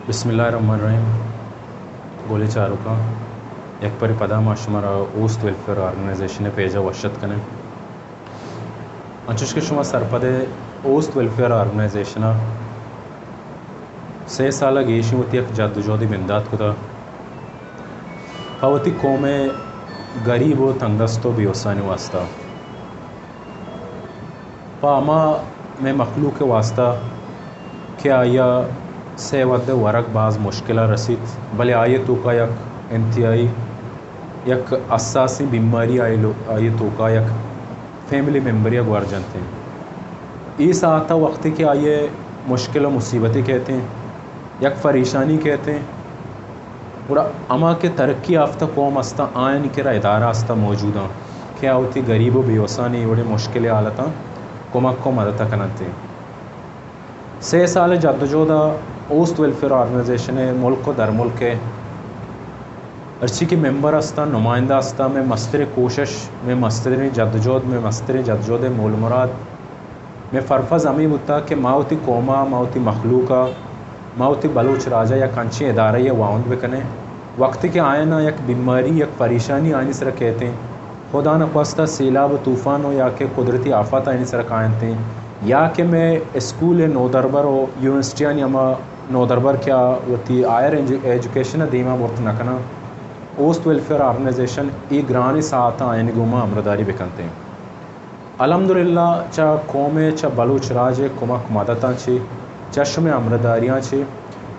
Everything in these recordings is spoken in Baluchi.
بسم اللہ الرحمن الرحیم۔ گلیں چاروکاں، یک برے پدا ما شمارا اوست ویلفیئر آرگنائزیشن ءِ پیج ءَ وش اتک کنیں۔ انچوش کہ شما سرپد ئے، اوست ویلفیئر آرگنائزیشن ءَ سے سال ءَ گیشیں وتی یک جد ءُ جہدے بندات کتگ پہ وتی قوم ءِ گریب ءُ تنگدست ءُ بیوسانی واسطہ۔ پہ ہما مئے مخلوق ءِ واسطہ کہ آئی ءَ سے وھد ءَ ورگ باز مشکل ءَ رسیت، بلے آئی ءِ توکا یک انتہائی، یک حساسیں بیماری آئی لو-، آئی ءِ توکا یک فیملی ممبرے ءَ گور جنت انت۔ اے ساعت ءَ وقتے کہ آئی ءَ مشکل ءُ مصیبتے کئیت انت، یک پریشانی کئیت انت، گڑا ہما کہ ترقی یافتہ قوم استاں، آیانی کرا ادارہ استاں موجود آں کہ آ وتی گریب ءُ بیوسانی اے وڑیں مشکلیں حالتاں کمک ءُ مدت ءَ کن انت۔ سے سال ءِ جد ءُ جہد ءَ اوست ویلفیئر آرگنائزیشن ءِ ملک ءُ درملک ءِ ہرچی کہ ممبر استاں، نمائندہ استاں، مئے مستریں کوشش، مئے مستریں جد ءُ جہد، مئے مستریں جد ءُ جہد ءِ مول مراد، مئے پرپز ہمے بوتگ کہ ما وتی قوم ءَ، ما وتی مخلوق ءَ، ما وتی بلوچ راج ءَ یک انچیں ادارہ ءَ واہند بکنیں، وقتے کہ آیاناں یک بیماری، یک پریشانی آیانی سرا کئیت انت، خدا نخواستہ سیلاب ءُ طوفان ءُ یا کہ قدرتی آفات آیانی سرا کاینت انت، یا کہ مئے اسکول ءِ نودربر ءُ یونیورسٹیانی ہما نودربر کہ آ وتی ہائر ایجو-، ایجوکیشن ءَ دیما برت نہ کناں، اوست ویلفیئر آرگنائزیشن اے گرانیں ساعتاں آیانی گوما ہمراہداری بکنت انت۔ الحمدللہ، چہ قوم ءِ، چہ بلوچ راج ءِ کمک مدتاں چہ، چہ شمئے ہمراہداریاں چہ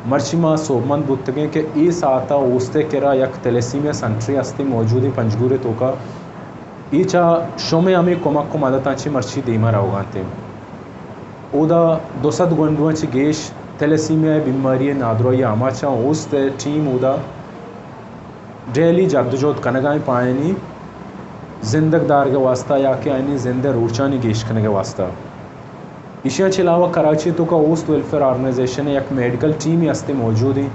مرچی ما سوبمند بوتگیں کہ اے ساعت ءَ اوست ءِ کرا یک تھیلیسیمیا سنٹرے ہستیں، موجودیں پنجگور ءِ توکا۔ اے چہ شمئے ہمے کمک ءُ مدتاں چہ مرچی دیما روگا انت۔ اودا دو سد گونڈواں چہ گیش تھیلیسیمیا ءِ بیماری ءِ نادراہی ءِ آماچاں اوست ءِ ٹیم اودا ڈیلی جد ءُ جہد کنگا ایں پہ آیانی زندگ دارگ ءِ واستہ یا کہ آیانی زند ءِ روچانی گیش کنگ ءِ واستہ۔ ایشی ءَ چہ علاوہ کراچی ءِ توکا اوست ویلفیئر آرگنائزیشن ءِ یک میڈیکل ٹیمے ہستیں موجود ایں۔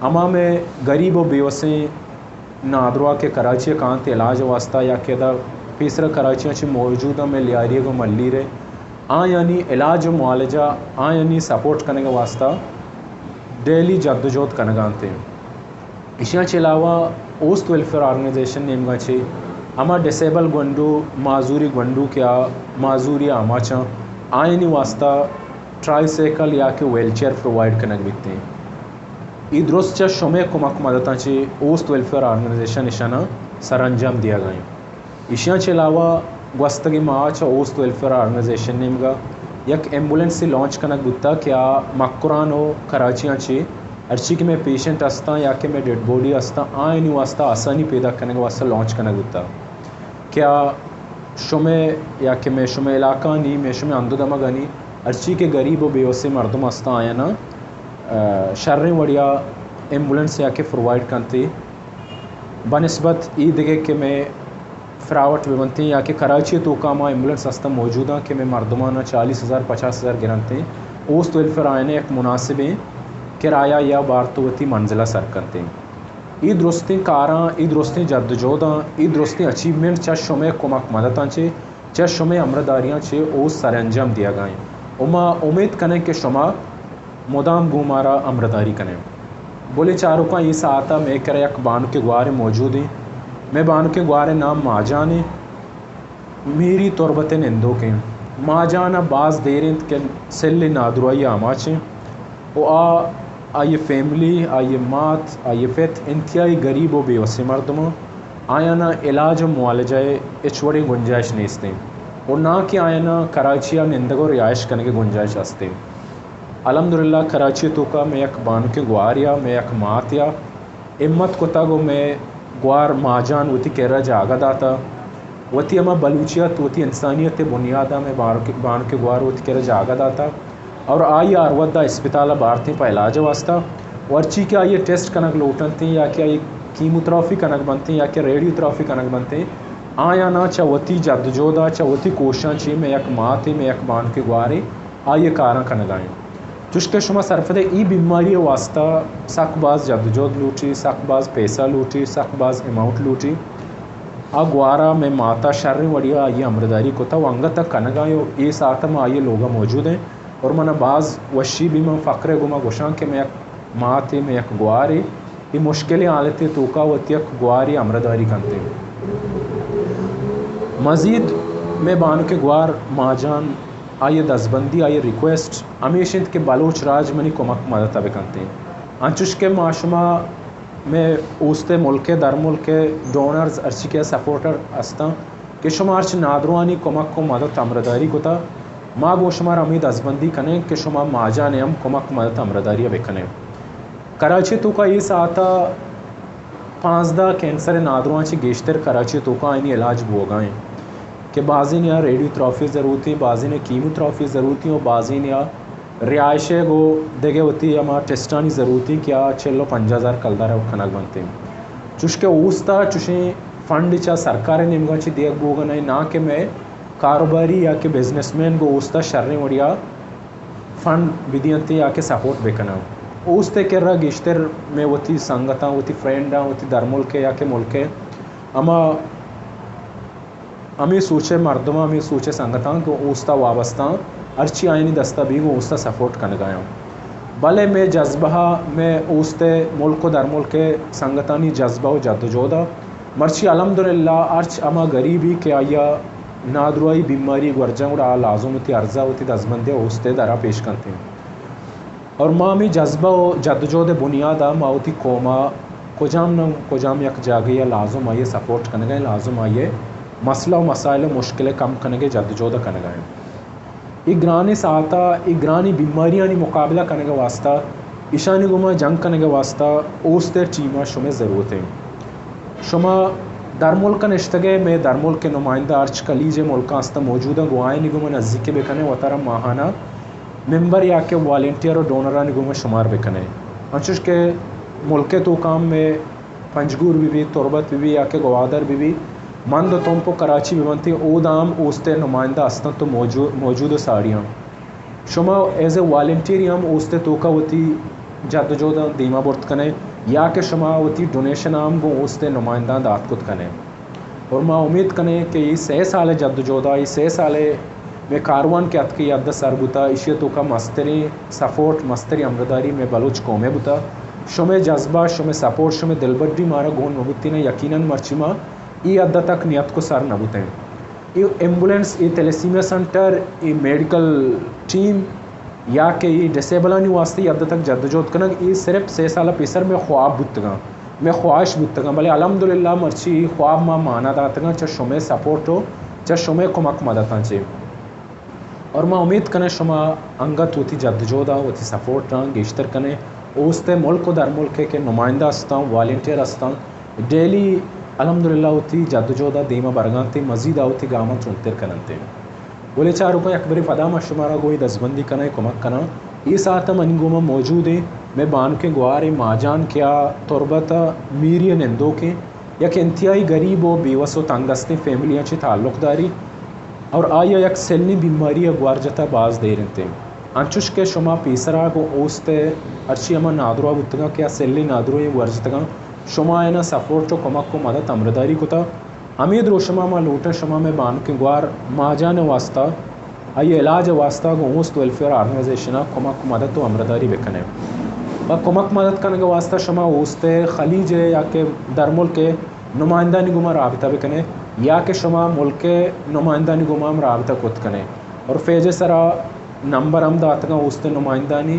ہما مئے گریب ءُ بیوسیں نادراہ کہ کراچی ءَ کاینت علاج ءِ واستہ یا کہ ادا پیسرا کراچی ءَ چہ موجود ایں مئے لیاری ءُ ملیر ءِ، آیانی علاج ءُ معالجہ، آیانی سپورٹ کنگ ءِ واستہ ڈیلی جد ءُ جہد کنگا انت۔ ایشاں چہ علاوہ اوست ویلفیئر آرگنائزیشن نیمگا چہ ہما ڈسیبل گونڈو، معذوری گونڈو کہ آ معذوری آماچاں، آیانی واستہ ٹرائی سائیکل یا کہ ویل چیئر پرووائیڈ کنگ بیتیں۔ اے درست چہ شمئے کمک مدتاں چہ اوست ویلفیئر آرگنائزیشن ایشاناں سرانجام دیگا ایں۔ ایشاں چہ علاوہ گوستگیں ماہ ءَ چہ اوست ویلفیئر آرگنائزیشن نیمگا یک ایمبولینسے لانچ کنگ بوتگ کہ آ مکران ءُ کراچیاں چہ ہرچی کہ مئے پیشنٹ ہستاں یا کہ مئے ڈیڈ باڈی ہستاں، آیانی واستہ آسانی پیدا کنگ ءِ واستہ لانچ کنگ بوتگ کہ آ شمئے یا کہ مئے شمئے علاقہانی، مئے شمئے ہند ءُ دمگانی ہرچی کہ گریب ءُ بیوسیں مردم ہستاں، آیاناں، آ، شریں وڑیا ایمبولینس یا کہ پرووائیڈ کنت۔ بنسبت اے دگہ کہ مئے پرائیویٹ بہ بنتیں یا کہ کراچی ءِ توکا ہما ایمبولینس ہستاں موجوداں کہ مئے مردماناں چالیس ہزار، پچاس ہزار گرنتیں، اوست ویلفیئر آیاناں یک مناسبیں کرایہ یا بارت ءُ وتی منزل ءَ سر کنتیں۔ اے درستیں کاراں، اے درستیں جد ءُ جہداں، اے درستیں اچیومنٹ چہ شمئے کمک مدتاں چہ، چہ شمئے ہمراہداریاں چہ اوست سرانجام دیگا ایں ءُ ما امیت کنیں کہ شما مدام گوں مارا ہمراہداری کنیں۔ بلے چاروکاں، اے ساعت ءَ مئے کرا یک بانکیں گوارے موجود ایں۔ مئے بانکیں گوارے نام ماجان ایں۔ میری تربت ءِ نندوک ایں۔ ماجان ءَ باز دیر انت کہ سل ءِ نادراہی ءِ آماچ ایں ءُ آ، آئی ءِ فیملی، آئی ءِ مات، آئی ءِ پت انتہائی گریب ءُ بیوسیں مردماں۔ آیاناں علاج ءُ معالجہ ءِ ہچ وڑیں گنجائش نیست ایں ءُ ناں کہ آیاناں کراچی ءَ نندگ ءُ رہائش کنگ ءِ گنجائش ہست ایں۔ الحمدللہ کراچی ءِ توکا مئے یک بانکیں گوارے ءَ، مئے یک ماتے ءَ ہمت کتگ ءُ مئے گوار ماجان وتی کرا جاگہ داتگ۔ وتی ہما بلوچیت، وتی انسانیت ءِ بنیاد ءَ مئے بانک، بانکیں گوار وتی کرا جاگہ داتگ اور آئی ءَ ہر وھد ءَ اسپتال ءَ بارتیں پہ علاج ءِ واستہ۔ ءُ ہرچی کہ آئی ءِ ٹیسٹ کنگ لوٹنتیں یا کہ آئی ءِ کیموتھراپی کنگ بنتیں یا کہ ریڈیو تھراپی کنگ بنتیں، آیاناں چہ وتی جد ءُ جہد ءَ، چہ وتی کوششاں چہ مئے یک ماتے، مئے یک بانکیں گوارے آئی ءِ کاراں کنگا ایں۔ چوشکہ شما سرپد ئے، اے بیماری ءِ واستہ سک باز جد ءُ جہد لوٹی، سک باز پیسہ لوٹی، سک باز اماؤنٹ لوٹی۔ آ گوار ءَ مئے مات ءَ شریں وڑی ءَ آئی ءِ ہمراہداری کتگ ءُ انگت ءَ کنگا ایں ءُ اے ساعت ءَ ما آئی ءِ لوگ ءَ موجود ایں اور من ءَ باز وشی بی، من فخر ءِ گوما گوشاں کہ مئے یک ماتے، مئے یک گوارے، اے مشکلیں حالتے توکا وتی یک گوارے ہمراہداری کنتے۔ مزید مئے بانک گوار ماجان، آئی دزبندی، آئی ریکویسٹ ہمیش انت کہ بلوچ راج منی کمک مدد بکنتے۔ انچوش کہ ما شما مئے اوست ملک، در ملک ڈونرز ہرچی کہ سپورٹر ہستاں کہ شما ہرچ نادروانی کمک و مدد ہمراہداری کتا، ما گوں شما را ہمے دزبندی کنیں کہ شما ماجان ہم کمک مدد ہمراہداری بکنیں۔ کراچی توکا اے ساعتا پانزدہ کینسر نادرواں چہ گیشتر کراچی توکا آئینی علاج بوگا ہیں کہ بازین یا ریڈیو تھراپی ضرورت ہیں، بازین کیمو تھراپی ضرورت ہیں و بازین یا رہائش گو دگہ وتی ہما ٹیسٹانی ضرورت ہیں کہ آ چل و پنجاہ ہزار کلدار کنگ بنتے ہیں۔ چوشکہ اوستا چوشیں فنڈ چا سرکار نیمگا چہ دیگ بوگا نہیں، نہ کہ مئے کاروباری یا کہ بزنس مین گو اوستا شریں وڑیا فنڈ بدینت یا کہ سپورٹ بکنن۔ اوست کرا گیشتر مئے وتی سنگتاں، وتی فرینڈاں، وتی درملک یا کہ ملک ہما ہمے سوچ مردماں، ہمے سوچ سنگتاں کہ اوستا وابستہ، ہرچی آئینی دستا بیگ اوستا سپورٹ کنگایاں۔ بلے مئے جذبہ، مئے اوست ملک و درملک سنگتانی جذبہ و جدوجہد مرچی الحمدللہ ہرچ ہما غریبی کہ آیا نادرائی بیماری گورجاں گڑا آ لازم وتی عرضہ وتی دزبندی اوست درا پیش کنتے۔ اور ما ہمے جذبہ و جدوجہد بنیادا ما وتی قوما کجام نہ کجام یک جاگہی لازم آئیے سپورٹ کنگا ہیں، لازم آئیے مسئلہ و مسائل و مشکل کم کنگے جدوجہد کنگا ہیں۔ اے گرانیں ساعتا، اے گرانیں بیماریانی مقابلہ کنگ واسطہ، ایشانی گوما جنگ کنگ واسطہ اوست ٹیما شمئے ضرورت ہیں۔ شما درملک نشتگے، مئے درملک نمائندہ ہرچ خلیج ملکاں است موجود ہیں، گوں آئینی گوما نزدیکی بکنے، وتارا ماہانہ ممبر یا کہ والنٹیئر و ڈونرانی گوما شمار بکنے۔ انچوش کہ ملک توکام مئے پنجگور بہ بی، تربت بہ بی یا کہ گوادر بہ بی، مند و تمپ و کراچی بہ بنتی، اودا ہم اوست نمائندہ ہستنت و موجو-، موجود و ساڑی ہم۔ شما ایز اے والنٹیئر ہم اوست توکا وتی جدوجہد دیما برت کنے یا کہ شما وتی ڈونیشن ہم گوں اوست نمائندہ دات کت کنے۔ اور ما امید کنے کہ اے سئے سال جدوجہدا، اے سئے سال مئے کاروان کہ اتکے حد سر بوتا، ایشی توکا مستریں سپورٹ، مستریں ہمراہداری مئے بلوچ قومے بوتا۔ شمئے جذبہ، شمئے سپورٹ، شمئے دلبڈی مارا گون مہ بوتینا، یقیناً مرچی ما اے حد تک نیتک و سر نہ بوتیں۔ اے ایمبولینس، اے تھیلیسیمیا سنٹر، اے میڈیکل ٹیم یا کہ اے ڈسیبلانی واسطہ اے حد تک جدوجہد کنگ، اے صرف سئے سال پیسر مئے خواب بوتگاں، مئے خواہش بوتگاں، بلے الحمدللہ مرچی اے خواب ما مانا داتگاں چہ شمئے سپورٹ و چہ شمئے کمک مدتاں چہ۔ اور ما امید کنیں شما انگت وتی جدوجہدا، وتی سپورٹاں گیشتر کنیں۔ اوست ملک و درملک کہ نمائندہ ہستاں، والنٹیئر ہستاں، ڈیلی الحمدللہ وتی جدوجہدا دیما برگانتے، مزید آ وتی گاماں ترندتر کننتے۔ گلیں چاروکاں، یک برے پدا ما شمارا گوں اے دزبندی کناں، کمک کناں۔ اے ساعت منی گوما موجود ہیں مئے بانکیں گوارے ماجان کہ آ تربت میری نندوکیں یک انتہائی غریب و بیوس و تنگ دستیں فیملیاں چہ تعلق داری اور آئی ء یک سلیں بیماری ء گوار جتہ باز دیر انت۔ انچش کہ شما پیسرا گوں اوست ء ہرچی ہما نادراہ بوتگاں کہ آ سلیں نادروہیں گوار جتگاں، شما آیاناں سپورٹ و کمک و مدد ہمراہداری کتہ۔ ہمے دروشما ما لوٹاں شما مئے بانکیں گوار ماجان ء واسطہ آئی ء علاج ء واسطہ گوں اوست ویلفیئر آرگنائزیشن ء کمک مدد و ہمراہداری بہ کن ئے۔ پہ کمک مدد کنگ ء واسطہ شما اوست ء خلیج ء یا کہ درملک ء نمائندانی گوما رابطہ بہ کن ئے یا کہ شما ملک ء نمائندانی گوما ہم رابطہ کت کن ئے۔ اور پیج ء سرا نمبر ہم داتگاں اوست ء نمائندانی،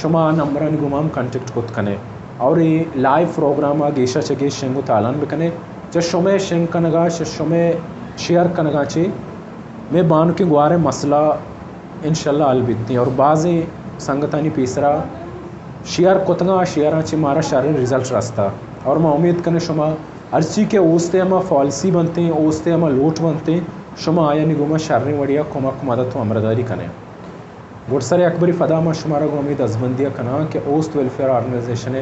شما آ نمبرانی گوما ہم کانٹیکٹ کت کن ئے۔ اور اے لائیو پروگرام ء گیشا چہ گیش شنگ و تالان بہ کن ئے۔ چہ شمئے شنگ کنگا، چہ شمئے شیئر کنگا چہ مئے بانکیں گواریں مسئلہ انشاءاللہ حل بیتیں اور بازیں سنگتانی پیسرا شیئر کتگاں، آ شیئراں چہ مارا شریں رزلٹ رستہ اور ما امید کنیں شما ہرچی کہ اوست ء ہما پالیسی بنتیں، اوست ء ہما لوٹ بنتیں، شما آیانی گوما شریں وڑیا کمک مدد و ہمراہداری کنیں۔ گڈسر یک بری پدا ما شمارا گوں ہمے دزبندی ء کناں کہ اوست ویلفیئر آرگنائزیشن ء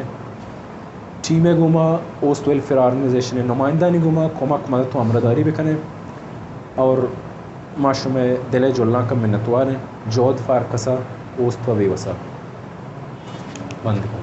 ٹیم ء گوما، اوست ویلفیئر آرگنائزیشن ء نمائندانی گوما کمک مدد و ہمراہداری بہ کن ئے اور ما شمئے دل ء جہلانک ء منتوار ایں۔ جہد فارکس ء اوست پہ بیوس ء۔ بند۔